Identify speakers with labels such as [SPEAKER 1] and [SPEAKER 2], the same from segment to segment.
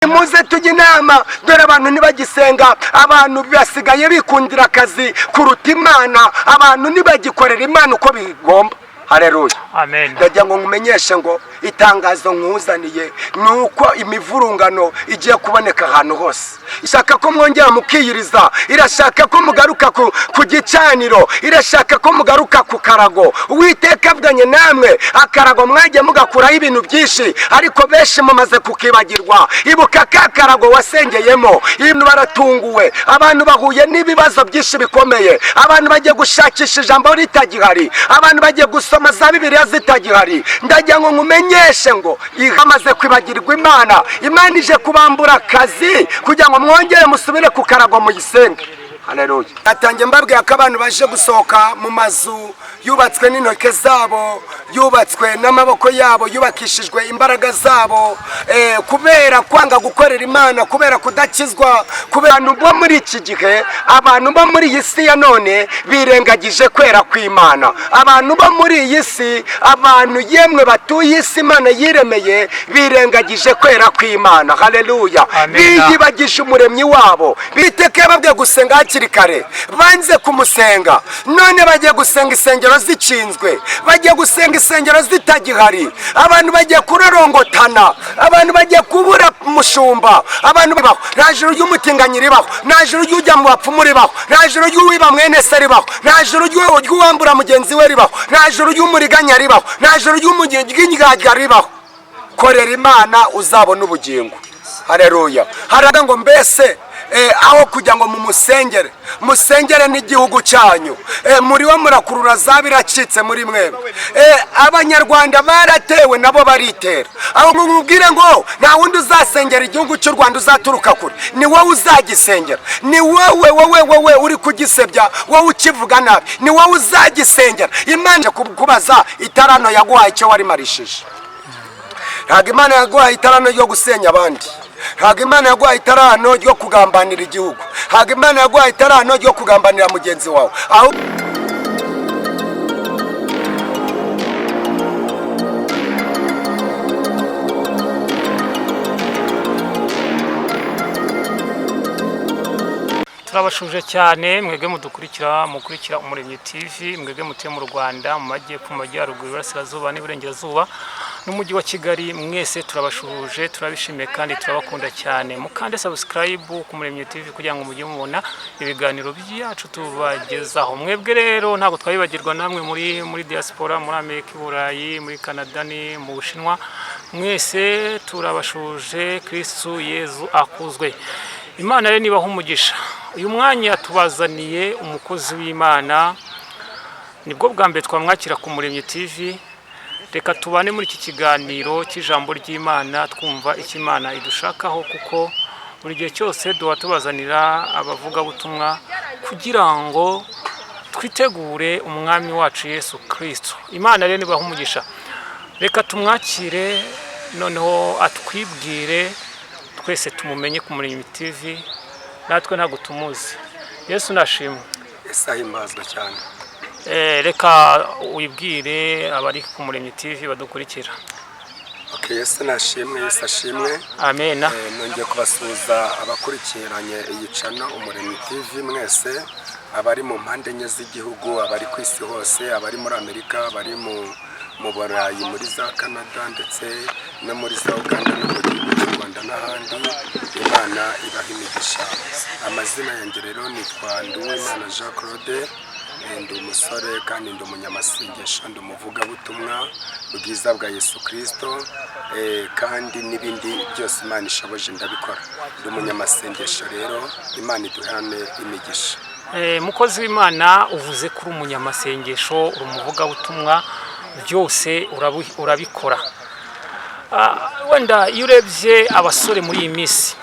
[SPEAKER 1] Muze tujye inama. Dore abantu ntibagisenga, abantu basigaye bikundira akazi kuruta Imana, abantu ntibagikorera Imana uko bigomba. Hareruya!
[SPEAKER 2] Amen.
[SPEAKER 1] Ndagira ngo nkumenyeshe ngo itangazo nkuzaniye ni uko imivurungano igiye kuboneka ahantu hose. Ishaka ko mwongera mukiyiriza, irashaka ko mugaruka ku gicaniro, irashaka ko mugaruka ku karago. Uwiteka avuganye namwe. Akarago mwagiye mugakuraho ibintu byinshi, ariko benshi mumaze kukibagirwa. Ibuka ka karago wasengeyemo. Ibintu baratunguwe, abantu bahuye n'ibibazo byinshi bikomeye, abantu bagiye gushakisha ijambo ritagihari, abantu bagiye gusoma za Bibiliya zitagihari. Ndagira ngo nkumenyeshe ngo ihamaze kwibagirwa Imana. Imana ije kubambura akazi kugira ngo mwongere musubire ku karago muyisenge. Haleluya! Atangiye mbabwira ko abantu baje gusohoka mu mazu yubatswe n'intoke zabo, yubatswe n'amaboko yabo, yubakishijwe imbaraga zabo, kubera kwanga gukorera Imana, kubera kudakizwa, kubera abantu bo muri iki gihe, abantu bo muri iyi si ya none birengagije kwera kw'Imana. Abantu bo muri iyi si, abantu yemwe batuye isi Imana yiremeye, birengagije kwera kw'Imana. Haleluya!
[SPEAKER 2] Amen.
[SPEAKER 1] Biyibagije umuremyi wabo. Biteka yababwiye gusenga hakiri kare, banze kumusenga. None bagiye gusenga insengero zikinzwe, bagiye gusenga insengero zitagihari. Abantu bagiye kurorongotana, abantu bagiye kubura umushumba, abantu babaho. Nta juru ry'umutinganyi ribaho, nta juru ry'ujya mu bapfumu ribaho, nta juru ry'uwiba mwene se ribaho, nta juru ry'uwambura mugenzi we ribaho, nta juru ry'umuriganya ribaho, nta juru ry'indyarya ribaho. Korera Imana uzabona ubugingo. Hareruya! Haraga ngo mbese aho kugira ngo mumusengere, musengere n'igihugu cyanyu, muriwe murakurura za biracitse muri mwebwe. Abanyarwanda baratewe nabo baritera. Aho mubwire ngo nta wundi uzasengera igihugu cy'u Rwanda uzaturuka kure, ni wowe uzagisengera. Ni wowe, wowe, wowe uri kugisebya, wowe ukivuga nabi, ni wowe uzagisengera. Imana kubaza itarano yaguhaye icyo warimarishije. Ntabwo Imana yaguhaye itarano ryo gusenya abandi, ntabwo Imana yaguhaye itarano ryo kugambanira igihugu, ntabwo Imana yaguhaye itarano ryo kugambanira mugenzi wawe aho.
[SPEAKER 2] Turabashuje cyane mwebwe mudukurikira, mukurikira Umuremyi TV, mwebwe mutuye mu Rwanda, mu majyepfo, mu majyaruguru, iburasirazuba n'iburengerazuba n'umujyi wa Kigali. Mwese turabashuhuje, turabishimiye kandi turabakunda cyane. Mukande subscribe ku Muremyi TV kugira ngo mujye mubona ibiganiro byacu tubagezaho. Mwebwe rero ntabwo twabibagirwa namwe muri diaspora, muri Amerika, i Burayi, muri Canada ni mu Bushinwa. Mwese turabashuje. Kristu Yezu akuzwe! Imana rero nibaha umugisha. Uyu mwanya tubazaniye umukozi w'Imana, nibwo bwa mbere twamwakira ku Muremyi TV. Reka tubane muri iki kiganiro cy'ijambo ry'Imana, twumva icyo Imana idushakaho, kuko buri gihe cyose duha tubazanira abavugabutumwa kugira ngo twitegure umwami wacu Yesu Kirisito. Imana rero nibaha umugisha. Reka tumwakire noneho atwibwire, twese tumumenye ku Muremyi TV. Natwe ntabwo tumuzi. Yesu nashimwe!
[SPEAKER 1] Ese ahimbazwa cyane!
[SPEAKER 2] Reka wibwire abari ku Muremyi TV badukurikira.
[SPEAKER 1] Okay, Yesu nashimwe, Yesu ashimwe!
[SPEAKER 2] Amena.
[SPEAKER 1] Nongeye kubasuhuza abakurikiranye iyi channel Umuremyi TV mwese, abari mu mpande enye z'igihugu, abari ku isi hose, abari muri Amerika, abari mu Burayi, muri za Canada, ndetse no muri za Uganda, no mu gihugu cy'u Rwanda n'ahandi. Imana ibaha imigisha. Amazina yanjye rero nitwa Nduwimana Jean Claude. Ndi umusore kandi ndi umunyamasengesho, ndi umuvugabutumwa bwiza bwa Yesu Kirisito, kandi n'ibindi byose Imana ishoboje ndabikora. Ndi umunyamasengesho rero. Imana iduhane imigisha.
[SPEAKER 2] Mukozi w'Imana, uvuze ko uri umunyamasengesho, uri umuvugabutumwa, byose urabikora. Wenda iyo urebye abasore muri iyi minsi,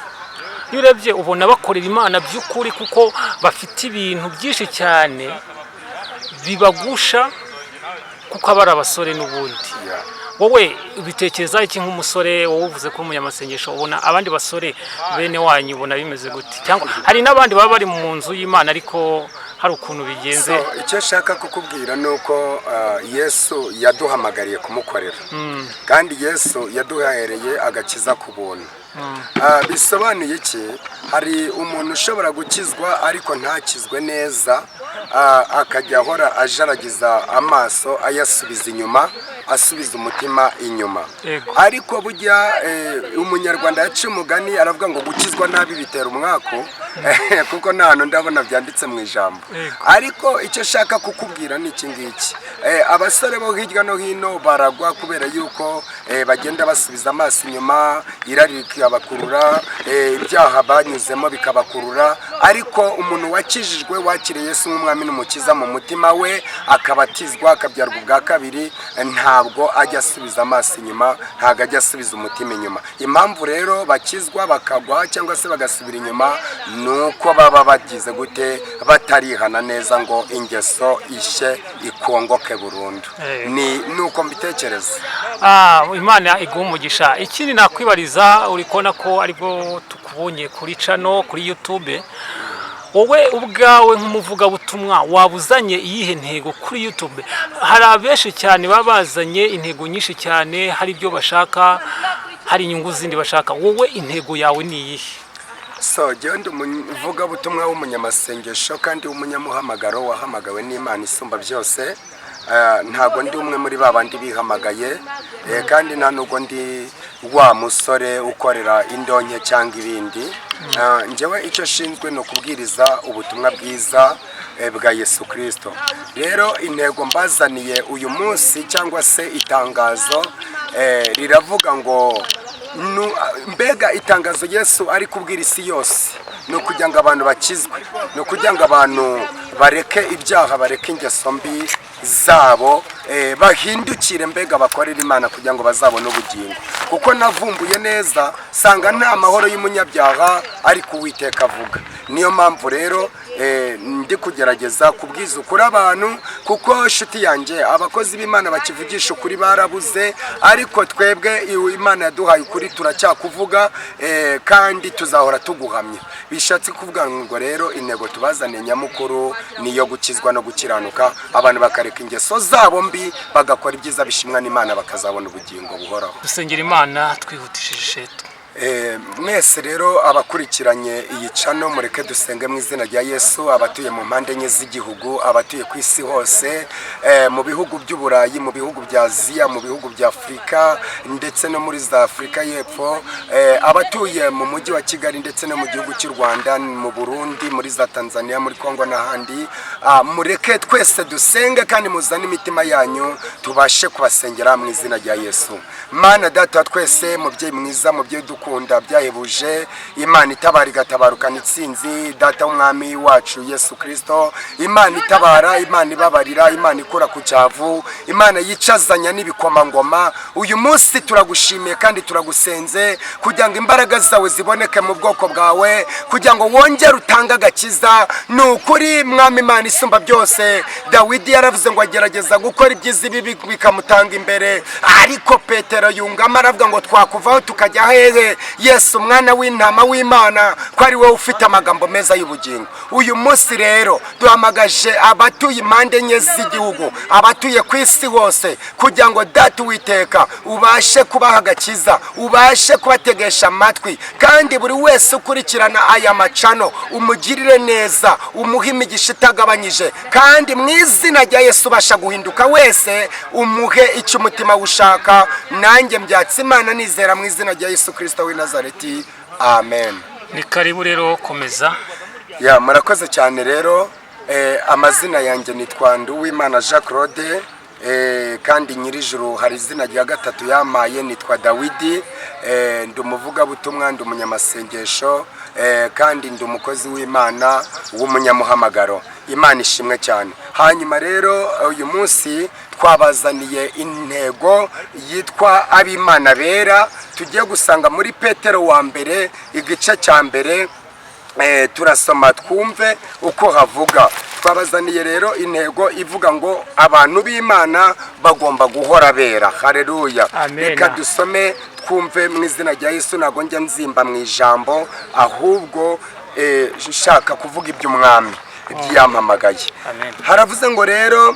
[SPEAKER 2] iyo urebye ubona bakorera Imana by'ukuri, kuko bafite ibintu byinshi cyane bibagusha, kuko aba ari abasore n'ubundi. Wowe ubitekereza iki nk'umusore? Wowe uvuze ko uri umunyamasengesho, ubona abandi basore bene wanyu ubona bimeze gute? Cyangwa hari n'abandi baba bari mu nzu y'Imana ariko hari ukuntu bigenze?
[SPEAKER 1] So, icyo nshaka kukubwira ni uko Yesu yaduhamagariye kumukorera, kandi Yesu yaduhereye agakiza ku buntu. Bisobanuye iki? Hari umuntu ushobora gukizwa ariko ntakizwe neza, akajya ahora ajaragiza amaso, ayasubiza inyuma, asubiza umutima inyuma. Ariko burya umunyarwanda yaciye umugani, aravuga ngo gukizwa nabi bitera umwaku, kuko nta hantu ndabona byanditse mu ijambo. Ariko icyo ashaka kukubwira ni iki ngiki: abasore bo hirya no hino baragwa kubera yuko bagenda basubiza amaso inyuma, irari rikabakurura, ibyaha banyuzemo bikabakurura. Ariko umuntu wakijijwe, wakiriye Yesu nk'umwami n'umukiza mu mutima we, akabatizwa, akabyarwa ubwa kabiri, ntabwo ajya asubiza amaso inyuma, ntabwo ajya asubiza umutima inyuma. Impamvu rero bakizwa bakagwa cyangwa se bagasubira inyuma ni uko baba bagize gute? Batarihana neza ngo ingeso ishye, ikongoke burundu. Ni uko mbitekereza.
[SPEAKER 2] Imana iguha umugisha. Ikindi nakwibariza, uri kubona ko aribwo tukubonye kuri channel, kuri YouTube. Wowe ubwawe nk'umuvugabutumwa, waba uzanye iyihe ntego kuri YouTube? Hari abenshi cyane baba bazanye intego nyinshi cyane, hari ibyo bashaka, hari inyungu zindi bashaka. Wowe intego yawe ni iyihe?
[SPEAKER 1] So, jyewe ndi umuvugabutumwa w'umunyamasengesho kandi w'umunyamuhamagaro, wahamagawe n'Imana isumba byose. Ntabwo ndi umwe muri ba bandi bihamagaye, kandi nta nubwo ndi wa musore ukorera indonke cyangwa ibindi. Njyewe icyo nshinzwe ni ukubwiriza ubutumwa bwiza bwa Yesu Kirisito. Rero intego mbazaniye uyu munsi cyangwa se itangazo riravuga ngo mbega itangazo Yesu ari kubwira isi yose ni ukugira ngo abantu bakizwe, ni ukugira ngo abantu bareke ibyaha, bareke ingeso mbi zabo, bahindukire, mbega bakorere Imana kugira ngo bazabone ubugingo. Kuko navumbuye neza sanga nta mahoro y'umunyabyaha, ariko Uwiteka avuga. Niyo mpamvu rero ndi kugerageza kubwiza ukuri abantu, kuko inshuti yanjye, abakozi b'Imana bakivugisha ukuri barabuze. Ariko twebwe Imana yaduhaye ukuri, turacyakuvuga, kandi tuzahora tuguhamya. Bishatse kuvuga ngo rero intego tubazaniye nyamukuru ni iyo gukizwa no gukiranuka, abantu bakareka ingeso zabo mbi, bagakora ibyiza bishimwa n'Imana, bakazabona ubugingo buhoraho.
[SPEAKER 2] Dusengera Imana twihutishije.
[SPEAKER 1] Mwese rero abakurikiranye iyi channel, mureke dusenge mu izina rya Yesu. Abatuye mu mpande enye z'igihugu, abatuye ku isi hose, mu bihugu by'Uburayi, mu bihugu bya Aziya, mu bihugu bya Afurika ndetse no muri za Afurika y'Epfo, abatuye mu mujyi wa Kigali ndetse no mu gihugu cy'u Rwanda, mu Burundi, muri za Tanzania, muri Kongo n'ahandi, mureke twese dusenge kandi muzane imitima yanyu tubashe kubasengera mu izina rya Yesu. Mana Data wa twese, mubyeyi mwiza, mubyeyi dukunda byahebuje, Imana itabara igatabarukana itsinzi, Data w'Umwami wacu Yesu Kirisito, Imana itabara, Imana ibabarira, Imana ikura ku cyavu, Imana yicazanya n'ibikomangoma, uyu munsi turagushimiye kandi turagusenze kugira ngo imbaraga zawe ziboneke mu bwoko bwawe, kugira ngo wongere utange agakiza. Ni ukuri, Mwami Imana isumba byose, Dawidi yaravuze ngo agerageza gukora ibyiza, ibibi bikamutanga imbere. Ariko Petero yungamo aravuga ngo twakuvaho tukajya hehe, Yesu umwana w'intama w'Imana, ko ari wowe ufite amagambo meza y'ubugingo? Uyu munsi rero duhamagaje abatuye impande enye z'igihugu, abatuye ku isi hose, kugira ngo Data Uwiteka ubashe kubaha agakiza, ubashe kubategesha amatwi, kandi buri wese ukurikirana aya ma channel umugirire neza, umuhe imigisha itagabanyije, kandi mu izina rya Yesu ubasha guhinduka wese umuhe icyo umutima ushaka. Nanjye mbyatse Imana nizera mu izina rya Yesu Kirisito w'i Nazareti, amen.
[SPEAKER 2] Ni karibu rero, komeza.
[SPEAKER 1] Ya, murakoze cyane rero. Amazina yanjye nitwa Nduwimana Jean Claude, kandi Nyirijuru hari izina rya gatatu yamaye, nitwa Dawidi. Ndi umuvugabutumwa, ndi umunyamasengesho, kandi ndi umukozi w'Imana w'umunyamuhamagaro. Imana ishimwe cyane. Hanyuma rero uyu munsi twabazaniye intego yitwa ab'Imana bera, tugiye gusanga muri Petero wa mbere igice cya mbere. Turasoma twumve uko havuga. Twabazaniye rero intego ivuga ngo abantu b'Imana bagomba guhora bera. Haleluya!
[SPEAKER 2] Amen.
[SPEAKER 1] Reka dusome twumve mu izina rya Yesu. Ntabwo njya nzimba mu ijambo, ahubwo nshaka kuvuga iby'Umwami, iby'Iyampamagaye.
[SPEAKER 2] Amen.
[SPEAKER 1] Haravuze ngo rero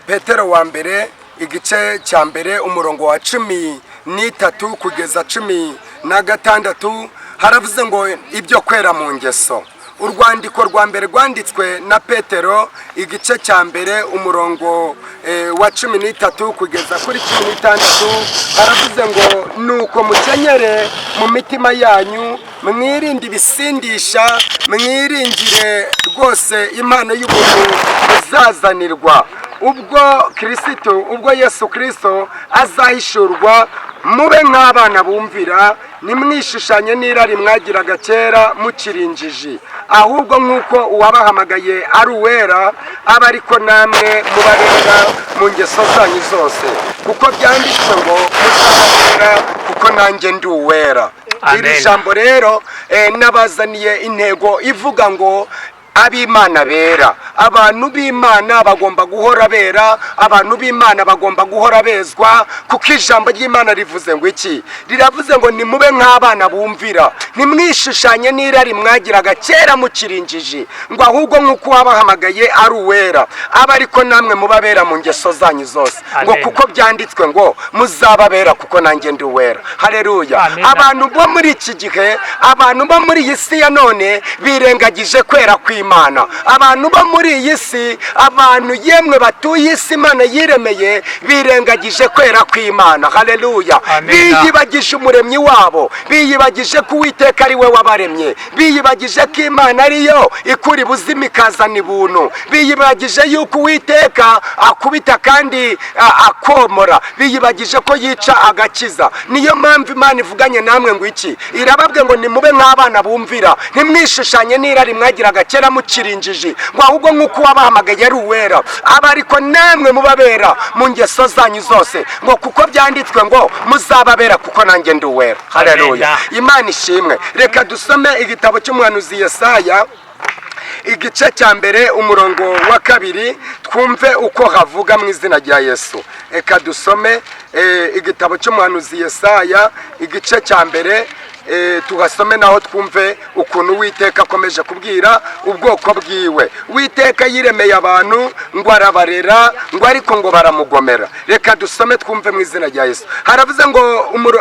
[SPEAKER 1] Petero wa mbere igice cya mbere, umurongo wa 13 kugeza cumi Na 6 haravuze ngo ibyo kwera mu ngeso. Urwandiko rwa mbere rwanditswe na Petero, igice cya mbere, umurongo wa 13 kugeza kuri 16, haravuze ngo: "Nuko mukenyere mu mitima yanyu, mwirinde ibisindisha, mwiringire rwose impano y'ubuntu muzazanirwa ubwo Kirisitu, ubwo Yesu Kirisito azahishurwa. Mube nk'abana bumvira, ntimwishushanye n'irari mwagiraga kera mukiri injiji, ahubwo nk'uko uwabahamagaye ari uwera, abe ariko namwe mubabera mu ngeso zanyu zose, kuko byanditswe ngo: 'Muzababera kuko nanjye ndi uwera.'"
[SPEAKER 2] Amen.
[SPEAKER 1] Iri jambo rero nabazaniye intego ivuga ngo ab'Imana bera. Abantu b'Imana bagomba guhora bera, abantu b'Imana bagomba guhora bezwa, kuko ijambo ry'Imana rivuze ngo iki? Riravuze ngo: "Nimube nk'abana bumvira, ntimwishushanye n'irari mwagiraga kera mukiri injiji, ngo ahubwo nk'uko uwabahamagaye ari uwera, abe ariko namwe muba bera mu ngeso zanyu zose," ngo
[SPEAKER 2] Amen.
[SPEAKER 1] "kuko byanditswe ngo: 'Muzababera kuko nanjye ndi uwera.'" Haleluya.
[SPEAKER 2] Amen.
[SPEAKER 1] Abantu bo muri iki gihe, abantu bo muri iyi si ya none birengagije kwera kw'Imana. Abantu bo muri iyi si, abantu yemwe batuye isi Imana yiremeye, birengagije kwera kw'Imana. Haleluya.
[SPEAKER 2] Amen.
[SPEAKER 1] Biyibagije Umuremyi wabo, biyibagije ko Uwiteka ari we wabaremye, biyibagije ko Imana ariyo ikura ibuzimu ikazana ibuntu, biyibagije yuko Uwiteka akubita kandi akomora, biyibagije ko yica agakiza. Niyo mpamvu Imana ivuganye namwe ngo iki? Irababwe ngo: "Nimube nk'abana bumvira, ntimwishushanye n'irari mwagiraga kera mukiri injiji, ngo ahubwo nk'uko uwabahamagaye ari uwera, abe ariko namwe mubabera mu ngeso zanyu zose, ngo kuko byanditswe ngo: 'Muzababera kuko nanjye ndi uwera.'" Haleluya.
[SPEAKER 2] Amen.
[SPEAKER 1] Imana ishimwe. Reka dusome igitabo cy'umuhanuzi Yesaya, igice cya mbere, umurongo wa 2, twumve uko havuga mu izina rya Yesu. Reka dusome igitabo cy'umuhanuzi Yesaya, igice cya mbere, tuhasome naho twumve ukuntu Uwiteka akomeje kubwira ubwoko bwiwe. Uwiteka yiremeye abantu, ngo arabarera, ngo ariko ngo baramugomera. Reka dusome twumve mu izina rya Yesu. Haravuze ngo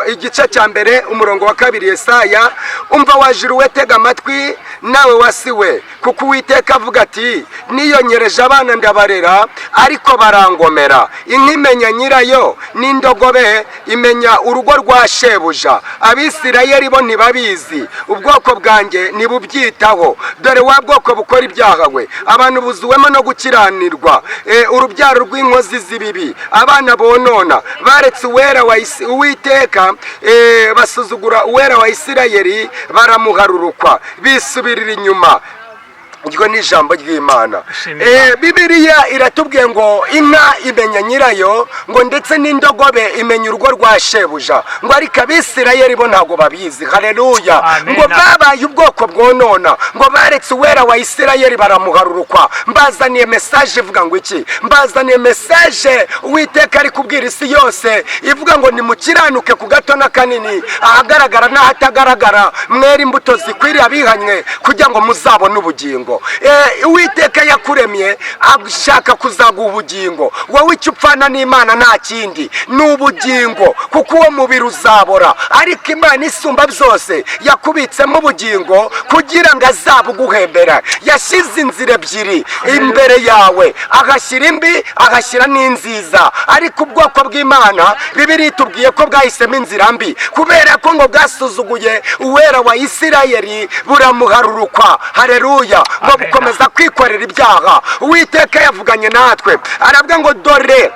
[SPEAKER 1] igice cya mbere, umurongo wa 2, Yesaya: "Umva wa juru we, tega amatwi nawe wa si we, kuko Uwiteka avuga ati: 'Niyonkereje abana ndabarera, ariko barangomera. Inka imenya nyirayo, n'indogobe imenya urugo rwa shebuja, Abisirayeli bo ntibabizi, ubwoko bwanjye ntibubyitaho. Dore wa bwoko bukora ibyaha we, abantu buzuwemo no gukiranirwa, urubyaro rw'inkozi z'ibibi, abana bonona. Baretse Uwera wa Uwiteka, basuzugura Uwera wa Isirayeli, baramuharurukwa, bisubirira inyuma." Iryo ni ijambo ry'Imana.
[SPEAKER 2] Shimira.
[SPEAKER 1] Bibiliya iratubwiye ngo inka imenya nyirayo, ngo ndetse n'indogobe imenya urugo rwa shebuja, ngo ariko Abisirayeli bo ntabwo babizi. Haleluya.
[SPEAKER 2] Amen.
[SPEAKER 1] Ngo babaye ubwoko bwonona, ngo baretse Uwera wa Isirayeli, baramuharurukwa. Mbazaniye message ivuga ngo iki? Mbazaniye message Uwiteka ari kubwira isi yose ivuga ngo: nimukiranuke ku gato n'akanini, ahagaragara n'ahatagaragara, mwere imbuto zikwiriye abihanywe kugira ngo muzabone ubugingo. Uwiteka yakuremye ashaka kuzaguha ubugingo. Wowe icyo upfana n'Imana nta kindi, ni ubugingo, kuko uwo mubiri uzabora, ariko Imana isumba byose yakubitsemo ubugingo kugira ngo azabuguhembera. Yashyize inzira ebyiri imbere yawe, agashyira imbi, agashyira n'inziza, ariko ubwoko bw'Imana, Bibiliya itubwiye ko bwahisemo inzira mbi, kubera ko ngo bwasuzuguye Uwera wa Isirayeli, buramuharurukwa. Hareruya. Ngo
[SPEAKER 2] Amen.
[SPEAKER 1] bukomeza kwikorera ibyaha. Uwiteka yavuganye natwe, aravuga ngo: "Dore,"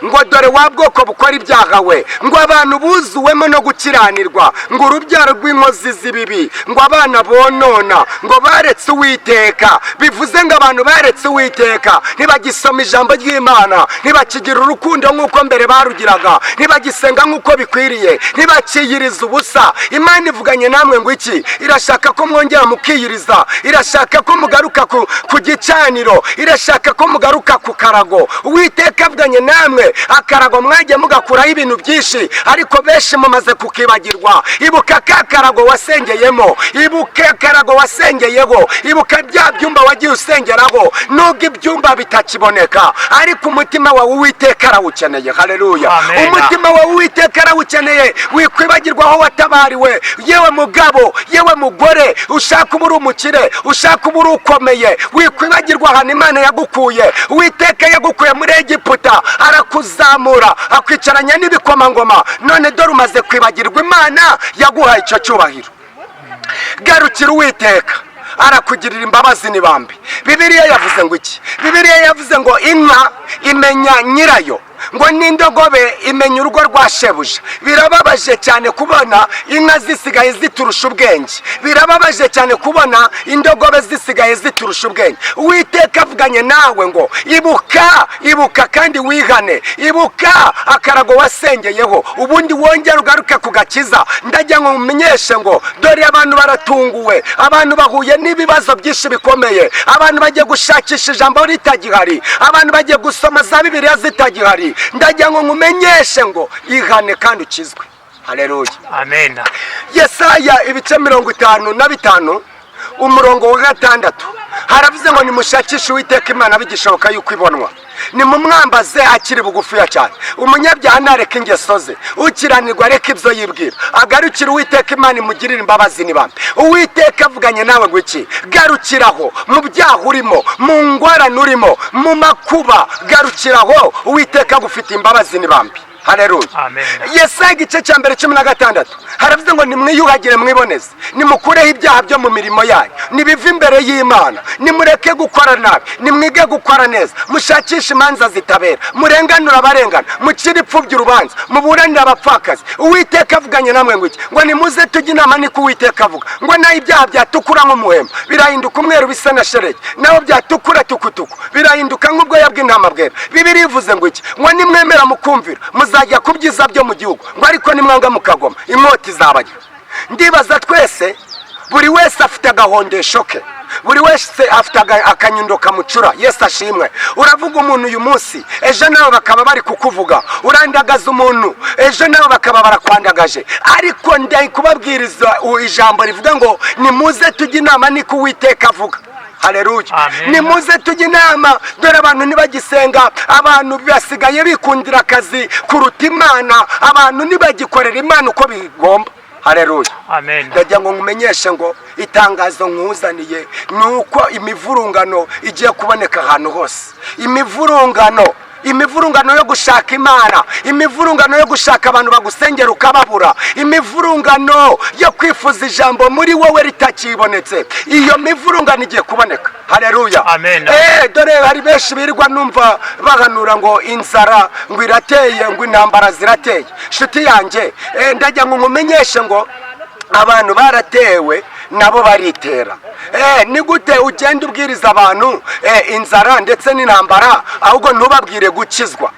[SPEAKER 1] ngo "dore wa bwoko bukora ibyaha we," ngo "abantu buzuwemo no gukiranirwa," ngo "urubyaro rw'inkozi z'ibibi," ngo "abana bonona," ngo "baretse Uwiteka." Bivuze ngo abantu baretse Uwiteka, ntibagisoma ijambo ry'Imana, ntibakigira urukundo nk'uko mbere barugiraga, ntibagisenga nk'uko bikwiriye, ntibakiyiriza ubusa. Imana ivuganye namwe ngo iki? Irashaka ko mwongera mukiyiriza, irashaka ko mugaruka ku gicaniro, irashaka ko mugaruka ku karago. Uwiteka avuganye namwe. Yemwe, akarago mwagiye mugakuraho ibintu byinshi, ariko benshi mumaze kukibagirwa. Ibuka ka karago wasengeyemo, ibuka akarago wasengeyeho, ibuka bya byumba wagiye usengeraho. Nubwo ibyumba bitakiboneka, ariko umutima wawe Uwiteka arawukeneye. Haleluya!
[SPEAKER 2] Amen.
[SPEAKER 1] Umutima wawe Uwiteka arawukeneye. Wikwibagirwa aho watabariwe. Yewe mugabo, yewe mugore, ushaka uba uri umukire, ushaka uba uri ukomeye, wikwibagirwa ahantu Imana yagukuye. Uwiteka yagukuye muri Egiputa, arakuzamura, akwicaranya n'ibikomangoma. None dore umaze kwibagirwa Imana yaguhaye icyo cyubahiro. Garukira Uwiteka, arakugirira imbabazi n'ibambe. Bibiliya yavuze ngo iki? Bibiliya yavuze ngo inka imenya nyirayo, ngo n'indogobe imenya urugo rwa shebuja. Birababaje cyane kubona inka zisigaye ziturusha ubwenge. Birababaje cyane kubona indogobe zisigaye ziturusha ubwenge. Uwiteka avuganye nawe ngo ibuka, ibuka kandi wihane. Ibuka akarago wasengeyeho, ubundi wongere ugaruke ku gakiza. Ndagira ngo mumenyeshe ngo dore abantu baratunguwe, abantu bahuye n'ibibazo byinshi bikomeye, abantu bagiye gushakisha ijambo ritagihari, abantu bagiye gusoma za Bibiliya zitagihari. Ndagira ngo nkumenyeshe ngo ihane kandi ukizwe. Haleluya!
[SPEAKER 2] Amen.
[SPEAKER 1] Yesaya ibice 55, umurongo wa 6, haravuze ngo nimushakishe Uwiteka Imana bigishoboka yuko ibonwa, nimumwambaze akiri bugufiya cyane. Umunyabyaha ntareka ingeso ze, ukiranirwa areka ibyo yibwira, agarukire Uwiteka Imana imugirire imbabazi n'ibambe. Uwiteka avuganye nawe ngo iki? Garukiraho mu byaha urimo, mu ngorane urimo, mu makuba, garukiraho. Uwiteka agufitiye imbabazi n'ibambe. Haleluya!
[SPEAKER 2] Amen.
[SPEAKER 1] Yesaya igice cya 1, 16, haravuze ngo nimwiyuhagire mwiboneze, nimukureho ibyaha byo mu mirimo yanyu, nibive imbere y'Imana, nimureke gukora nabi, nimwige gukora neza, mushakishe imanza zitabera, murenganure abarengana, mucire ipfubyi urubanza, muburanire abapfakazi. Uwiteka avuganye namwe ngo iki? Ngo nimuze tujye inama, niko Uwiteka avuga. Ngo naho ibyaha byatukura nk'umuhemba, birahinduka umweru bisa na sheregi, naho byatukura tukutuku, birahinduka nk'ubwoya bw'intama bwera. Bibiliya ivuze ngo iki? Ngo nimwemera mukumvira, muzajya ku byiza byo mu gihugu, ngo ariko nimwanga mukagoma, inkota izabajya. Ndibaza twese, buri wese afite agahondesho ke, buri wese afite akanyundo kamucura. Yesu ashimwe! Uravuga umuntu uyu munsi, ejo nawe bakaba bari kukuvuga. Urandagaza umuntu, ejo nawe bakaba barakwandagaje. Ariko ndari kubabwiriza ijambo rivuga ngo nimuze tujye inama, niko Uwiteka avuga. Haleluya!
[SPEAKER 2] Amen.
[SPEAKER 1] Nimuze tujye inama. Dore abantu ntibagisenga, abantu basigaye bikundira akazi kuruta Imana, abantu ntibagikorera Imana uko bigomba. Haleluya!
[SPEAKER 2] Amen.
[SPEAKER 1] Ndagira ngo nkumenyeshe ngo itangazo nkuzaniye ni uko imivurungano igiye kuboneka ahantu hose. Imivurungano yo gushaka Imana, imivurungano yo gushaka abantu bagusengera ukababura, imivurungano yo kwifuza ijambo muri wowe ritakibonetse, iyo mivurungano igiye kuboneka. Haleluya!
[SPEAKER 2] Amen.
[SPEAKER 1] Dore hari benshi birirwa numva bahanura ngo inzara ngo irateye, ngo intambara zirateye. Nshuti yanjye, ndagira ngo nkumenyeshe ngo abantu baratewe nabo baritera. Ni gute ugenda ubwiriza abantu inzara ndetse n'intambara, ahubwo ntubabwire gukizwa?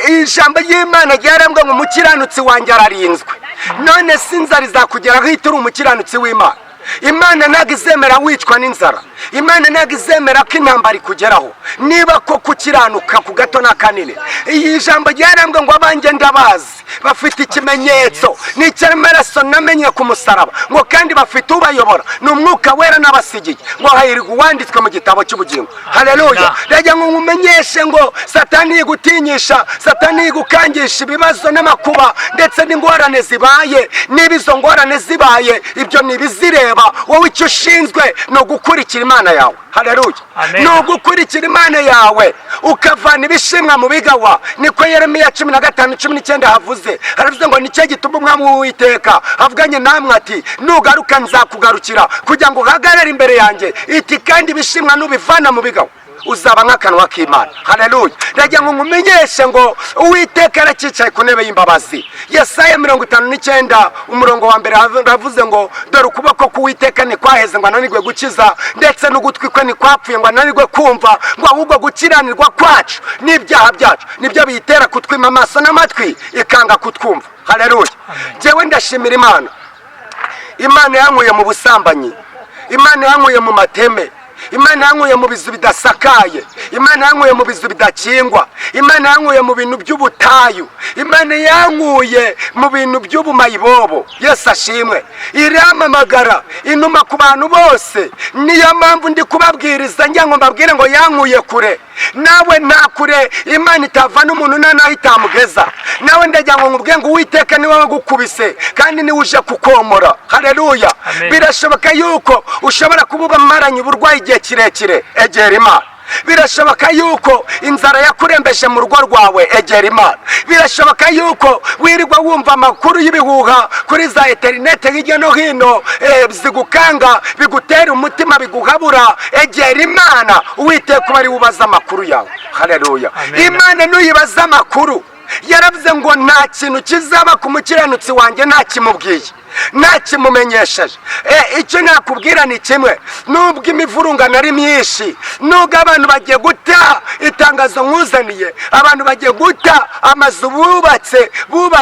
[SPEAKER 1] Ijambo ry'Imana ryarambwa ngo umukiranutsi wanjye ararinzwe. None si inzara izakugeraho ihita uri umukiranutsi w'Imana? Imana ntabwo izemera wicwa n'inzara, Imana ntabwo izemera ko intambara ikugeraho niba ko kukiranuka ku gato n'akanini. Iyi jambo ryarambwe ngo abanjye ndabazi, bafite ikimenyetso ni icy'amaraso namenye ku musaraba, ngo kandi bafite ubayobora, ni Umwuka Wera n'abasigiye, ngo hahirwa uwanditswe mu gitabo cy'ubugingo. Haleluya! Ndagira ngo nkumenyeshe ngo Satani yigutinyisha, Satani yigukangisha ibibazo n'amakuba ndetse n'ingorane zibaye. Niba izo ngorane zibaye, ibyo ntibizireba wowe. Icyo ushinzwe ni ugukurikira Imana yawe. Haleluya!
[SPEAKER 2] Amen.
[SPEAKER 1] Ni ugukurikira Imana yawe, ukavana ibishimwa mu bigawa. Niko Yeremiya 15:19 havuze. Haravuze ngo nicyo gituma umwami w'Uwiteka avuganye namwe ati nugaruka nzakugarukira kugira ngo uhagarare imbere yanjye, iti kandi ibishimwa nubivana mu bigawa, uzaba nk'akanwa k'Imana. Haleluya! Ndagira ngo nkumenyeshe ngo Uwiteka aracyicaye ku ntebe y'imbabazi. Yesaya 59, umurongo wa 1, aravuze ngo dore ukuboko k'Uwiteka ntikwaheze ngo ananirwe gukiza, ndetse n'ugutwi kwe ntikwapfuye ngo ananirwe kumva, ngo ahubwo gukiranirwa kwacu n'ibyaha byacu nibyo biyitera kutwima amaso n'amatwi, ikanga kutwumva. Haleluya! Njyewe ndashimira Imana. Imana yankuye mu busambanyi, Imana yankuye mu mateme. Imana yankuye mu bizu bidasakaye. Imana yankuye mu bizu bidakingwa. Imana yankuye mu bintu by'ubutayu. Imana yankuye mu bintu by'ubumayibobo. Yesu ashimwe. Irampamagara, inuma ku bantu bose. Niyo mpamvu ndi kubabwiriza, ngira ngo mbabwire ngo yankuye kure. Nawe nta kure Imana itavana umuntu, nta naho itamugeza. Nawe ndagira ngo nkubwire ngo Uwiteka niwe wagukubise kandi niwe uje kukomora. Haleluya.
[SPEAKER 2] Amen.
[SPEAKER 1] Birashoboka yuko ushobora kuba ubamaranye uburwayi igihe kirekire, egera Imana. Birashoboka yuko inzara yakurembeje mu rugo rwawe, egera Imana. Birashoboka yuko wirirwa wumva amakuru y'ibihuha kuri za interineti hirya no hino, zigukanga, bigutera umutima, biguhabura, egera Imana. Uwiteka uba ari we ubaza amakuru yawe. Haleluya.
[SPEAKER 2] Amen.
[SPEAKER 1] Imana nuyibaza amakuru, yaravuze ngo nta kintu kizaba ku mukiranutsi wanjye ntakimubwiye, ntakimumenyesheje. Icyo nakubwira ni kimwe: nubwo imivurungano ari myinshi, nubwo abantu bagiye guta itangazo nkuzaniye, abantu bagiye guta amazu bubatse,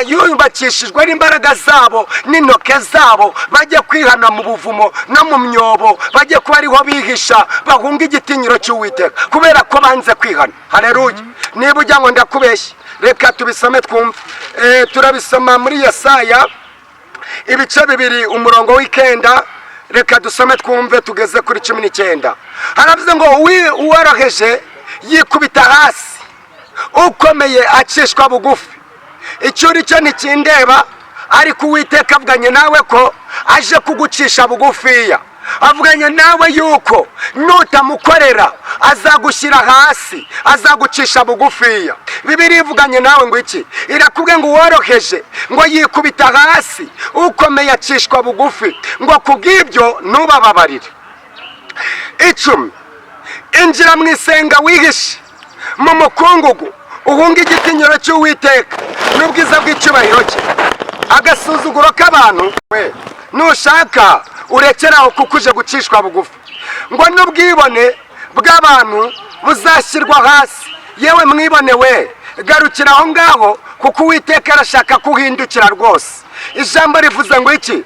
[SPEAKER 1] yubakishijwe n'imbaraga zabo n'intoke zabo, bajye kwihana mu buvumo no mu myobo, bajye kuba ariho bihisha, bahunga igitinyiro cy'Uwiteka kubera ko banze kwihana. Haleluya. Niba ujya ngo ndakubeshye, reka tubisome twumve. Turabisoma muri Yesaya ibice 2, umurongo w'ikenda. Reka dusome twumve tugeze kuri 19. Haravuze ngo uworoheje yikubita hasi, ukomeye acishwa bugufi. Icyo uri cyo ntikindeba, ariko Uwiteka avuganye nawe ko aje kugucisha bugufiya. Avuganye nawe yuko nutamukorera azagushyira hasi, azagucisha bugufiya. Bibiliya ivuganye nawe ngo iki? Irakubwiye ngo uworoheje ngo yikubita hasi, ukomeye acishwa bugufi, ngo kubw'ibyo ntubababarire. 10. Injira mu isenga wihishe mu mukungugu, uhunge igitinyiro cy'Uwiteka n'ubwiza bw'icyubahiro cye. Agasuzuguro k'abantu we, nushaka urekere aho kuko uje gucishwa bugufi. Ngo n'ubwibone bw'abantu buzashyirwa hasi. Yewe mwibone we, garukira aho ngaho kuko Uwiteka arashaka ko uhindukira rwose. Ijambo rivuze ngo iki?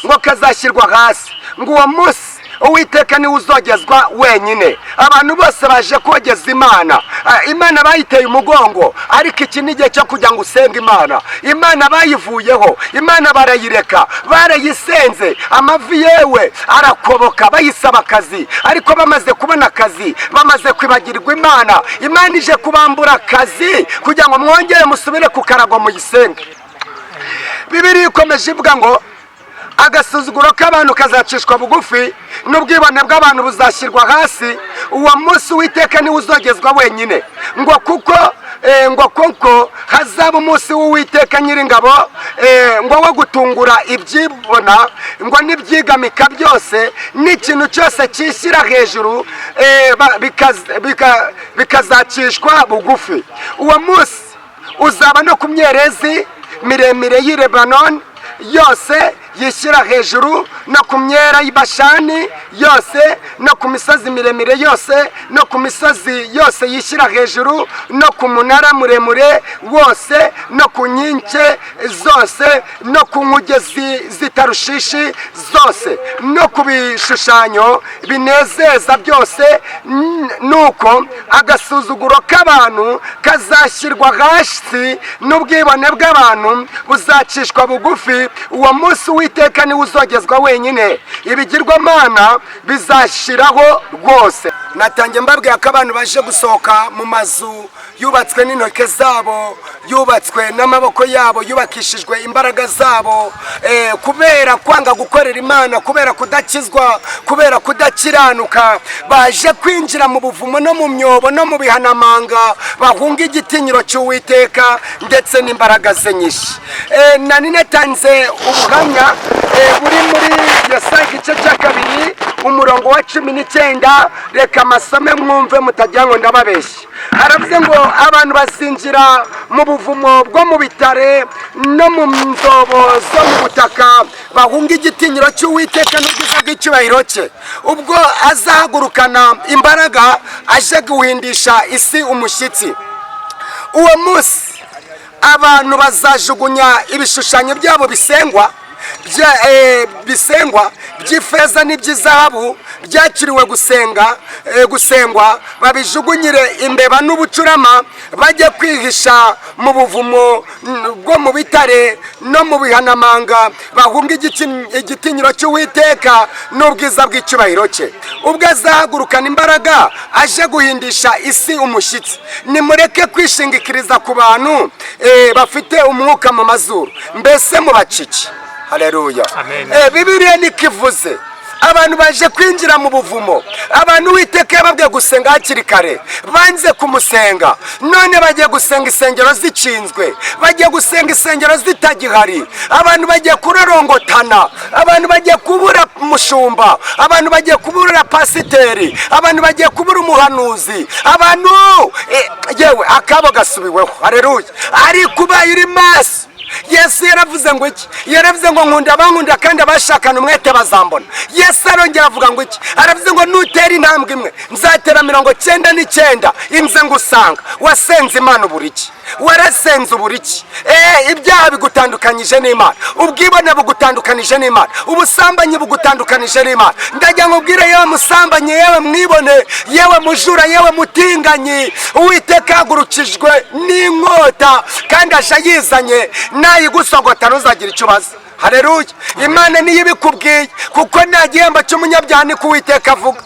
[SPEAKER 1] Ngo kazashyirwa hasi. Ngo uwo munsi Uwiteka niwe uzogezwa wenyine. Abantu bose baje kogeza Imana. Imana bayiteye umugongo, ariko iki ni igihe cyo kugira ngo usenge Imana. Imana bayivuyeho, Imana barayireka, barayisenze amavi yewe arakoboka, bayisaba akazi, ariko bamaze kubona akazi bamaze kwibagirwa Imana. Imana ije kubambura akazi kugira ngo mwongere musubire ku karago muyisenge. Bibiliya ikomeje ivuga ngo agasuzuguro k'abantu kazacishwa bugufi n'ubwibone bw'abantu buzashyirwa hasi. Uwo munsi Uwiteka niwe uzogezwa wenyine. Ngo kuko hazaba umunsi w'Uwiteka Nyiringabo, ngo wo gutungura ibyibona, ngo n'ibyigamika byose n'ikintu cyose cyishyira hejuru, bikazacishwa bugufi. Uwo munsi uzaba no ku myerezi miremire y'i Lebanoni yose yishyira hejuru, no ku myera y'Ibashani yose, no ku misozi miremire yose, no ku misozi yose yishyira hejuru, no ku munara muremure wose, no ku nkike zose, no ku nkuge z'i Tarushishi zose, no ku bishushanyo binezeza byose. Nuko agasuzuguro k'abantu kazashyirwa hasi n'ubwibone bw'abantu buzacishwa bugufi. Uwo munsi Uwiteka niwe uzogezwa wenyine, ibigirwamana bizashiraho rwose. Natangiye mbabwira ko abantu baje gusohoka mu mazu yubatswe n'intoke zabo, yubatswe n'amaboko yabo, yubakishijwe imbaraga zabo, kubera kwanga gukorera Imana, kubera kudakizwa, kubera kudakiranuka, baje kwinjira mu buvumo no mu myobo no mu bihanamanga, bahunga igitinyiro cy'Uwiteka ndetse n'imbaraga ze nyinshi. Nari natanze ubuhamya buri muri Yesaya igice cya 2, umurongo wa 19. Reka amasome mwumve, mutagira ngo ndababeshye. Haravuze ngo abantu bazinjira mu buvumo bwo mu bitare no mu nzobo zo mu butaka, bahunga igitinyiro cy'Uwiteka n'ubwiza bw'icyubahiro cye, ubwo azahagurukana imbaraga aje guhindisha isi umushyitsi. Uwo munsi abantu bazajugunya ibishushanyo byabo bisengwa, bisengwa by'ifeza n'iby'izahabu. Byakiriwe gusenga, gusengwa, babijugunyire imbeba n'ubucurama, bajye kwihisha mu buvumo bwo mu bitare no mu bihanamanga, bahunge igitinyiro cy'Uwiteka n'ubwiza bw'icyubahiro cye, ubwo azahagurukana imbaraga aje guhindisha isi umushyitsi. Nimureke kwishingikiriza ku bantu bafite umwuka mu mazuru, mbese mu baciki. Haleluya.
[SPEAKER 2] Amen.
[SPEAKER 1] Bibiliya niko ivuze. Abantu baje kwinjira mu buvumo. Abantu Uwiteka yababwiye gusenga hakiri kare, banze kumusenga, none bagiye gusenga insengero zikinzwe, bagiye gusenga insengero zitagihari. Abantu bagiye kurorongotana, abantu bagiye kubura umushumba, abantu bagiye kubura pasiteri, abantu bagiye kubura umuhanuzi, abantu yewe akabo gasubiweho. Haleluya. Ariko ubaye uri maso, Yesu yaravuze ngo iki? Yaravuze ngo: "Nkunda abankunda, kandi abashakana umwete bazambona." Yesu arongera avuga ngo iki? Aravuze ngo: "Nutera intambwe imwe, nzatera 99 inze ngusanga." Wasenze Imana ubura iki? Warasenze ubura iki? Ibyaha bigutandukanyije n'Imana, ubwibone bugutandukanije n'Imana, ubusambanyi bugutandukanije n'Imana. Ndagira ngo ubwire: yewe musambanyi, yewe mwibone, yewe mujura, yewe mutinganyi, Uwiteka yahagurukijwe n'inkota kandi aje ayizanye. Nayigusogota ntuzagira icyo ubaza. Hareruya. Imana niyo ibikubwiye, kuko nta gihembo cy'umunyabyaha, niko Uwiteka avuga.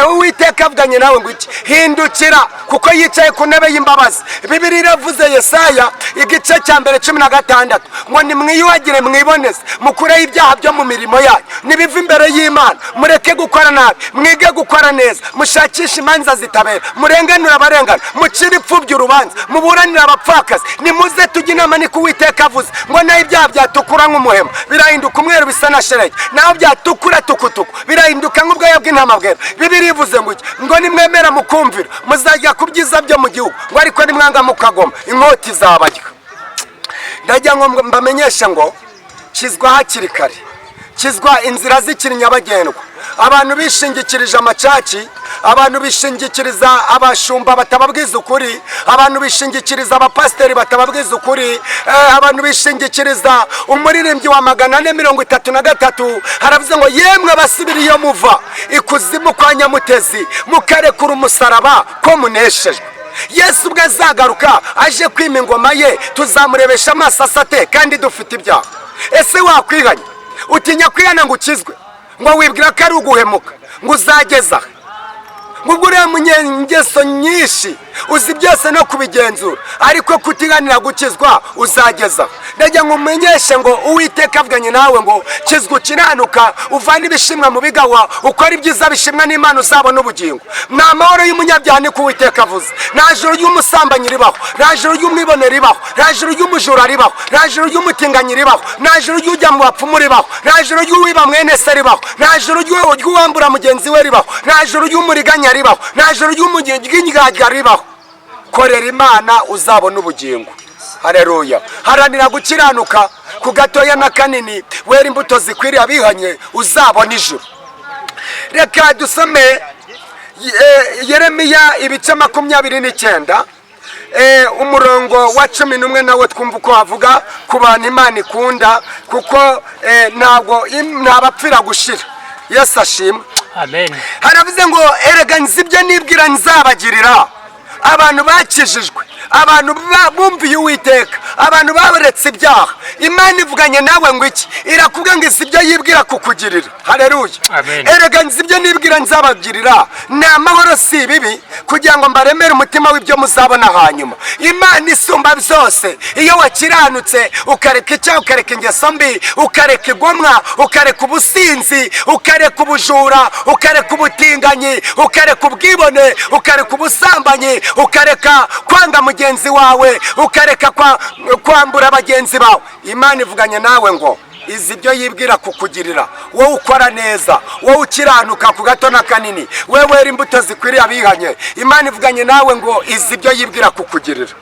[SPEAKER 1] Uwiteka avuganye nawe ngo iki? Hindukira, kuko yicaye ku ntebe y'imbabazi. Bibiri iravuze, Yesaya igice cya mbere 16, ngo: "Nimwiyuhagire, mwiboneze, mukureho ibyaha byo mu mirimo yanyu, nibiva imbere y'Imana. Mureke gukora nabi, mwige gukora neza, mushakishe imanza zitabera, murenganure abarengana, mucire imfubyi urubanza, muburanire abapfakazi. Nimuze tujye inama," niko Uwiteka avuze. Ngo naho ibyaha byatukura nk'umuhema, birahinduka umweru bisa na sheregi, naho byatukura tukutuku, birahinduka nk'ubwoya bw'intama bwera. Bibiri ivuze ngo iki? Ngo nimwemera mukumvira, muzajya ku byiza byo mu gihugu, ngo ariko nimwanga mukagoma, inkota izabarya. Ndagira ngo mbamenyeshe ngo kizwa hakiri kare, kizwa inzira zikiri nyabagendwa. Abantu bishingikirije amachurch, abantu bishingikiriza abashumba batababwiza ukuri, abantu bishingikiriza abapasiteri batababwiza ukuri, abantu bishingikiriza umuririmbyi wa 433. Haravuze ngo: "Yemwe abasubira iyo muva ikuzimu kwa Nyamutezi, mukarekura umusaraba, ko muneshejwe." Yesu ubwo azagaruka aje kwima ingoma ye, tuzamurebesha amaso asate kandi dufite ibyaha? Ese wakwihanya? Utinya kwihana ngo ukizwe, ngo wibwira ko ari uguhemuka, ngo uzageza ngo ubwo uriya munyengeso nyinshi uzi byose no kubigenzura, ariko kutiganira gukizwa uzageza? Ndagira ngo umenyeshe ngo Uwiteka avuganye nawe ngo kizwa, ukiranuka, uvane ibishimwa mu bigawa, ukora ibyiza bishimwa n'Imana, uzabona ubugingo. Ni amahoro y'umunyabyaha, niko Uwiteka avuze. Nta joro ry'umusambanyi ribaho, nta joro ry'umwibone ribaho, nta joro ry'umujura ribaho, nta joro ry'umutinganyi ribaho, nta joro ry'ujya mu bapfumu ribaho, nta joro ry'uwiba mwene se ribaho, nta joro ry'uwambura mugenzi we ribaho, nta joro ry'umuriganya ribaho, nta joro ry'indyarya ribaho. Korera Imana uzabona ubugingo. Hareruya. Haranira gukiranuka ku gatoya na kanini, wera imbuto zikwiriye abihanye, uzabona ijuru. Reka dusome Yeremiya ibice 29, umurongo wa 11, nawe twumva uko havuga ku bantu Imana ikunda, kuko ntabwo ntabapfira gushira. Yesu ashimwe.
[SPEAKER 2] Amen.
[SPEAKER 1] Haravuze ngo: "Erega nzi ibyo nibwira nzabagirira." Abantu bakijijwe, abantu bumviye Uwiteka, abantu baretse ibyaha, Imana ivuganye nawe ngo iki? Irakubwira ngo izi ibyo yibwira kukugirira. Hareruya.
[SPEAKER 2] Amen.
[SPEAKER 1] "Erega nzi ibyo nibwira nzabagirira, ni amahoro si ibibi, kugira ngo mbaremere umutima w'ibyo muzabona hanyuma." Imana isumba byose, iyo wakiranutse, ukareka icyaha, ukareka ingeso mbi, ukareka igomwa, ukareka ubusinzi, ukareka ubujura, ukareka ubutinganyi, ukareka ubwibone, ukareka ubusambanyi, ukareka kwanga mugenzi wawe, ukareka kwambura bagenzi bawe, Imana ivuganye nawe ngo izi ibyo yibwira kukugirira wowe ukora neza, wowe ukiranuka ku gato na kanini, wowe wera imbuto zikwiriye abihanye. Imana ivuganye nawe ngo izi ibyo yibwira kukugirira.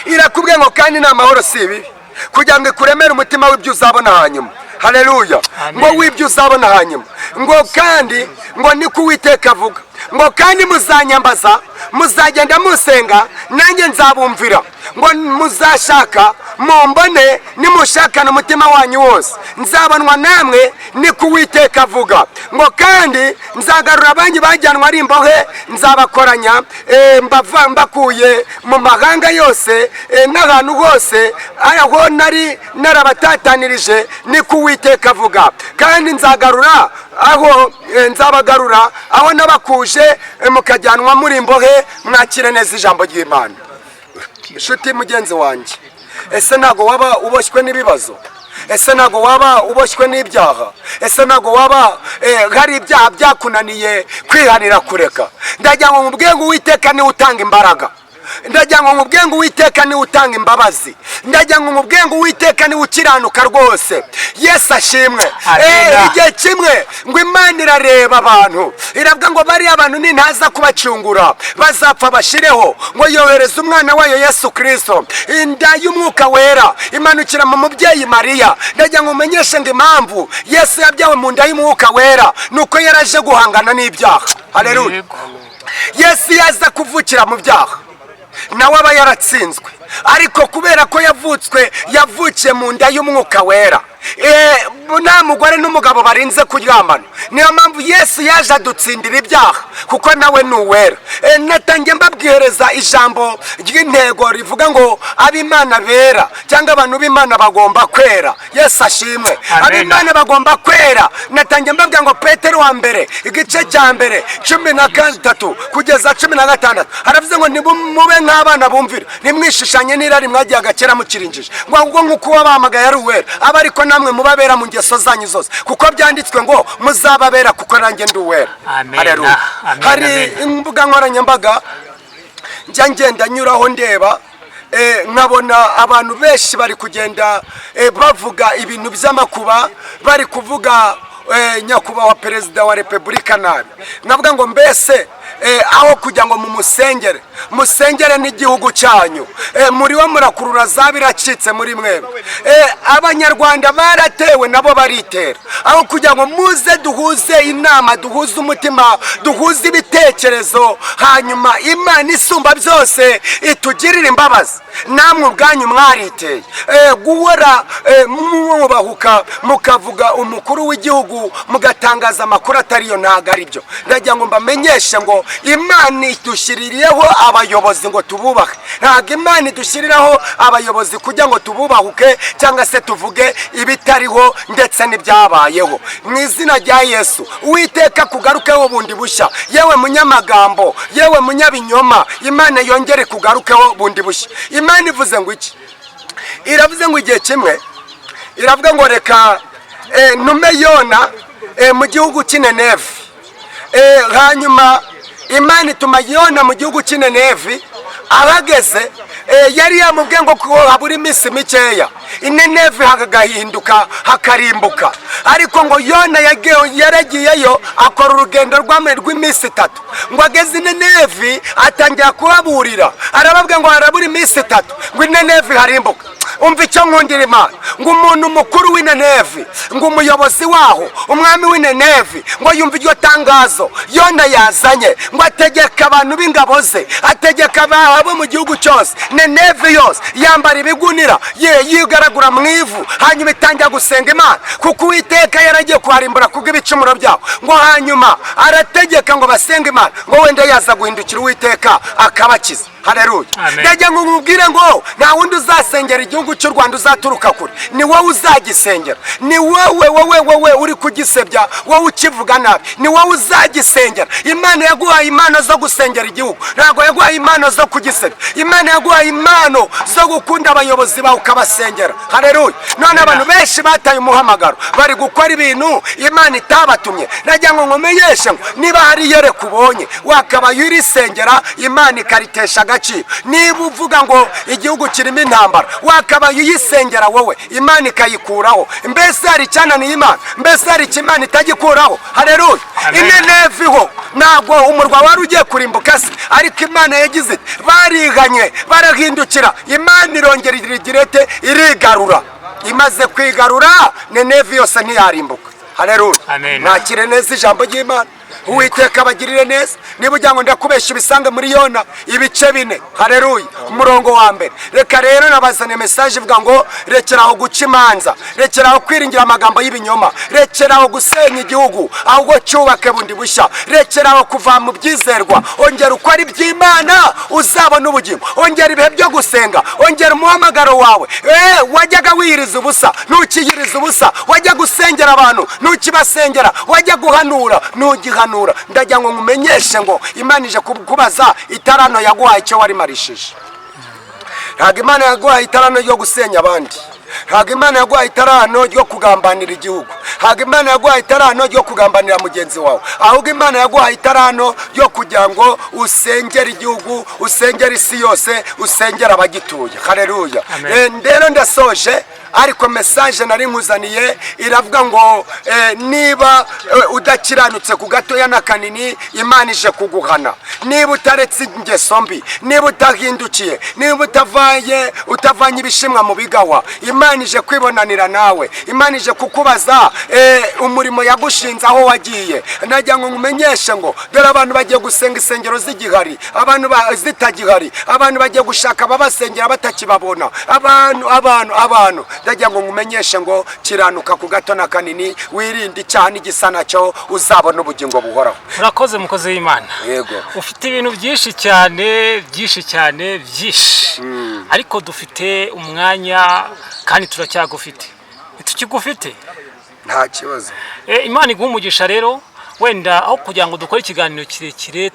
[SPEAKER 1] Irakubwiye ngo kandi ni amahoro si ibibi, kugira ngo ikuremere umutima w'ibyo uzabona hanyuma. Haleluya.
[SPEAKER 2] Amen.
[SPEAKER 1] Ngo w'ibyo uzabona hanyuma. Ngo kandi ngo niko Uwiteka avuga. Ngo kandi muzanyambaza, muzagenda musenga, nanjye nzabumvira. Ngo muzashaka mumbone, nimushakana umutima wanyu wose. Nzabonwa namwe, niko Uwiteka avuga. Ngo kandi nzagarura abanyu bajyanwa ari imbohe, nzabakoranya mbava mbakuye mu mahanga yose n'ahantu hose aho nari narabatatanirije, niko Uwiteka avuga. Kandi nzagarura aho nzabagarura aho nabakuje mukajyanwa muri imbohe. Mwakire neza ijambo ry'Imana. Inshuti mugenzi wanjye, ese ntabwo waba uboshywe n'ibibazo? Ese ntabwo waba uboshywe n'ibyaha? Ese ntabwo waba hari ibyaha byakunaniye kwihanira kureka? Ndagira ngo nkubwire ngo Uwiteka niwe utanga imbaraga. Ndagira ngo nkubwire ngo Uwiteka niwe utanga imbabazi. Ndagira ngo nkubwire ngo Uwiteka niwe ukiranuka rwose. Yesu ashimwe.
[SPEAKER 2] Amina.
[SPEAKER 1] Igihe kimwe ngo Imana irareba abantu, iravuga ngo bariya abantu nintaza kubacungura bazapfa bashireho. Ngo yohereza umwana wayo Yesu Kirisito, inda y'Umwuka Wera imanukira mu mubyeyi Mariya. Ndagira ngo umenyeshe ngo impamvu Yesu yabyawe mu nda y'Umwuka Wera ni uko yaraje guhangana n'ibyaha. Haleluya.
[SPEAKER 2] Yego.
[SPEAKER 1] Yesu yaza kuvukira mu byaha, nawe aba yaratsinzwe, ariko kubera ko yavutswe, yavukiye mu nda y'Umwuka Wera, nta mugore n'umugabo barinze kuryamana. Niyo mpamvu Yesu yaje adutsindira ibyaha, kuko nawe ni uwera. Natangiye mbabwihereza ijambo ry'intego rivuga ngo ab'Imana bera, cyangwa abantu b'Imana bagomba kwera. Yesu ashimwe.
[SPEAKER 2] Amen.
[SPEAKER 1] Ab'Imana bagomba kwera. Natangiye mbabwira ngo Petero wa mbere, igice cya mbere, 13 kugeza 16, haravuze ngo mube nk'abana bumvira, ntimwishushanye n'irari mwagiye kera mukirinjije, ngo ahubwo nk'uko uwabahamagaye ari uwera, aba ariko namwe mubabera mu ngeso zanyu zose, kuko byanditswe ngo muzababera kuko nanjye ndi uwera.
[SPEAKER 2] Amen.
[SPEAKER 1] Haleluya.
[SPEAKER 2] Amen,
[SPEAKER 1] Hari
[SPEAKER 2] amen.
[SPEAKER 1] imbuga nkoranyambaga njya ngenda nyuraho ndeba, nkabona abantu benshi bari kugenda bavuga ibintu by'amakuba, bari kuvuga nyakubahwa Perezida wa Repubulika nabi. Nkavuga ngo mbese aho kugira ngo mumusengere, musengere n'igihugu cyanyu, muriwe murakurura za biracitse muri mwebwe. Abanyarwanda baratewe, nabo baritera. Aho kugira ngo muze duhuze inama, duhuze umutima, duhuze ibitekerezo, hanyuma Imana isumba byose itugirire imbabazi, namwe ubwanyu mwariteye. Guhora mwubahuka mukavuga umukuru w'igihugu, mugatangaza amakuru atariyo, ntabwo ari byo. Ndagira ngo mbamenyeshe ngo Imana idushyiririyeho abayobozi ngo tububahe. Ntabwo Imana idushyiriraho abayobozi kugira ngo tububahuke cyangwa se tuvuge ibitariho ndetse n'ibyabayeho. Mu izina rya Yesu, Uwiteka kugarukeho bundi bushya. Yewe munyamagambo, yewe munyabinyoma, Imana yongere kugarukeho bundi bushya. Imana ivuze ngo iki? Iravuze ngo igihe kimwe iravuga ngo reka ntume Yona mu gihugu cy'inenevi. Hanyuma Imana ituma Yona mu gihugu cy'inenevi. Ahageze yari yamubwiye ngo ko habura iminsi mikeya inenevi hagahinduka, hakarimbuka. Ariko ngo Yona yaragiyeyo, akora urugendo rw'iminsi 3. Ngo ageze inenevi atangira kuhaburira, arababwira ngo harabura iminsi 3 ngo inenevi harimbuka. Umva icyo nkundira Imana: ngo umuntu mukuru w'inenevi, ngo umuyobozi waho, umwami w'inenevi, ngo yumve iryo tangazo Yona yazanye, ngo ategeka abantu b'ingabo ze, ategeka abo mu gihugu cyose. Nenevi yose yambara ibigunira, ye yigaragura mu ivu, hanyuma itangira gusenga Imana, kuko Uwiteka yaragiye kuharimbura kubw'ibicumuro byabo. Ngo hanyuma arategeka ngo basenge Imana, ngo wenda yaza guhindukira Uwiteka akabakiza. Haleluya.
[SPEAKER 2] Amen.
[SPEAKER 1] Ndagira ngo nkubwire ngo nta wundi uzasengera igihugu cy'u Rwanda uzaturuka kure, ni wowe uzagisengera. Ni wowe, wowe, wowe uri kugisebya, wowe ukivuga nabi, ni wowe uzagisengera. Imana yaguhaye impano zo gusengera igihugu, ntabwo yaguhaye impano zo kugisebya. Imana yaguhaye impano zo gukunda abayobozi bawe ukabasengera. Haleluya. None abantu benshi bataye umuhamagaro, bari gukora ibintu Imana itabatumye. Nagira ngo nkumenyeshe ngo niba hari iyerekwa ubonye, wakabaye urisengera, Imana ikaritesha agaciro. Niba uvuga ngo igihugu kirimo intambara, wakabaye uyisengera wowe, Imana ikayikuraho. Mbese hari icyananiye Imana? Mbese hari icyo Imana itagikuraho? Haleluya.
[SPEAKER 2] Amen.
[SPEAKER 1] Ineneviho ntabwo umurwa wari ugiye kurimbuka se? Ariko Imana yagize iti bariganye, barahindukira, Imana irongera irigira ite? Irigarura. Imaze kwigarura, Nenevi yose ntiyarimbuka. Haleluya.
[SPEAKER 2] Amen.
[SPEAKER 1] Mwakire neza ijambo ry'Imana. Uwiteka abagirire neza. Niba ugira ngo ndakubeshya, ubisange muri Yona ibice 4, hareruya, umurongo wa mbere. Reka rero nabazaniye message ivuga ngo rekeraho guca imanza, rekeraho kwiringira amagambo y'ibinyoma, rekeraho gusenya igihugu, ahubwo cyubake bundi bushya, rekeraho kuva mu byizerwa, ongera ukora iby'Imana uzabona ubugingo, ongera ibihe byo gusenga, ongera umuhamagaro wawe. Wajyaga wiyiriza ubusa, ntukiyiriza ubusa. Wajya gusengera abantu, ntukibasengera. Wajya guhanura, ntugihanura. Ndagira ngo nkumenyeshe ngo Imana ije kubaza itarano yaguhaye icyo warimarishije. Ntabwo Imana yaguhaye itarano ryo gusenya abandi, ntabwo Imana yaguhaye itarano ryo kugambanira igihugu, ntabwo Imana yaguhaye itarano ryo kugambanira mugenzi wawe, ahubwo Imana yaguhaye itarano ryo kugira ngo usengere igihugu, usengere isi yose, usengere abagituye. Hareruya.
[SPEAKER 2] Amen.
[SPEAKER 1] Rero ndasoje, ariko message nari nkuzaniye iravuga ngo niba udakiranutse ku gatoya na kanini, Imana ije kuguhana. Niba utaretse ingeso mbi, niba utahindukiye, niba utavanye ibishimwa mu bigawa, Imana ije kwibonanira nawe. Imana ije kukubaza umurimo yagushinze aho wagiye. Nagira ngo nkumenyeshe ngo dore abantu bagiye gusenga insengero zigihari, abantu zitagihari, abantu bagiye gushaka ababasengera batakibabona. Abantu, abantu, abantu, ndagira ngo nkumenyeshe ngo kiranuka ku gato na kanini, wirinde icyaha n'igisa nacyo, uzabona ubugingo buhoraho.
[SPEAKER 2] Urakoze, mukozi w'Imana.
[SPEAKER 1] Yego.
[SPEAKER 2] Ufite ibintu byinshi cyane, byinshi cyane, byinshi, ariko dufite umwanya kandi turacyagufite, ntitukigufite?
[SPEAKER 1] Nta kibazo.
[SPEAKER 2] Imana iguha umugisha. Rero wenda aho kugira ngo dukore ikiganiro kirekire,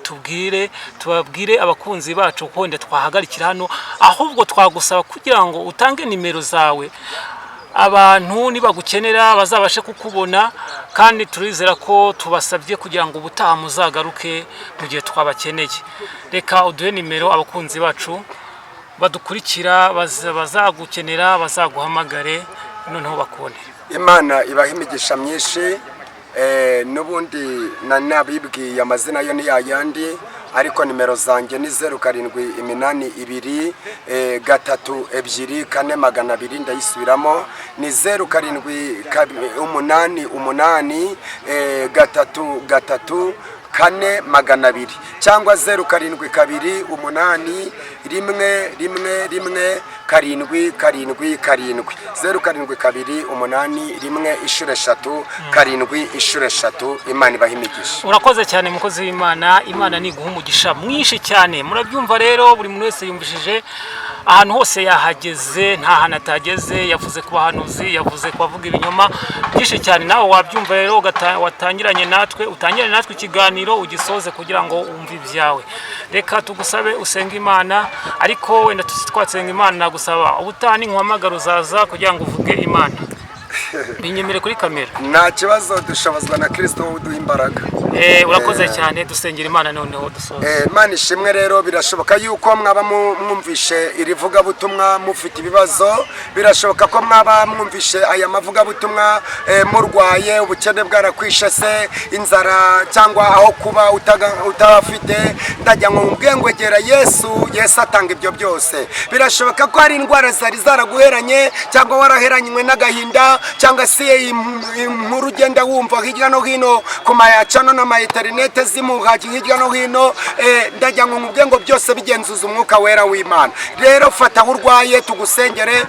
[SPEAKER 2] tubabwire abakunzi bacu ko wenda twahagarikira hano, ahubwo twagusaba kugira ngo utange nimero zawe, abantu nibagukenera bazabashe kukubona. Kandi turizera ko tubasabye kugira ngo ubutaha muzagaruke mu gihe twabakeneye. Reka uduhe nimero, abakunzi bacu badukurikira bazagukenera bazaguhamagare, noneho bakubone.
[SPEAKER 1] Imana ibaha imigisha myinshi. N'ubundi nabibwiye, amazina yo ni yayandi, ariko nimero zanjye ni 0782 32 4 200. Ndayisubiramo, ni 0788 33 4 200, cyangwa 0728 1 1 1 7 7 7, 0728 1 3 7 3. Imana ibaha imigisha.
[SPEAKER 2] Urakoze cyane, mukozi w'Imana. Imana niguha umugisha mwinshi cyane. Murabyumva rero, buri muntu wese yumvishije, ahantu hose yahageze, nta hantu atageze. Yavuze ku bahanuzi, yavuze ku bavuga ibinyoma byinshi cyane. Nawe wabyumva rero, watangiranye natwe, utangiranye natwe ikiganiro, ugisoze kugira ngo wumve ibyawe. Reka tugusabe usenge Imana, ariko wenda tuzi twatsenga Imana, nagusaba ubutaha ninkuhamagara uzaza kugira ngo uvuge Imana. Binyemere kuri kamera.
[SPEAKER 1] Nta kibazo, dushobozwa na Kirisito wowe uduha imbaraga.
[SPEAKER 2] Urakoze cyane. Dusengera Imana noneho dusoze.
[SPEAKER 1] Imana ishimwe. Rero birashoboka yuko mwaba mwumvishe iri vugabutumwa mufite ibibazo, birashoboka ko mwaba mwumvishe aya mavugabutumwa murwaye, ubukene bwarakwishe se, inzara, cyangwa aho kuba utabafite. Ndagira ngo mubwiye ngo egera Yesu, Yesu atanga ibyo byose. Birashoboka ko hari indwara zari zaraguheranye, cyangwa waraheranywe n'agahinda, cyangwa se inkuru ugenda wumva hirya no hino ku mayacano n'ama interinete zimuha hirya no hino. Ndagira ngo nkubwiye ngo byose bigenzuza Umwuka Wera w'Imana. Rero fata aho urwaye tugusengere.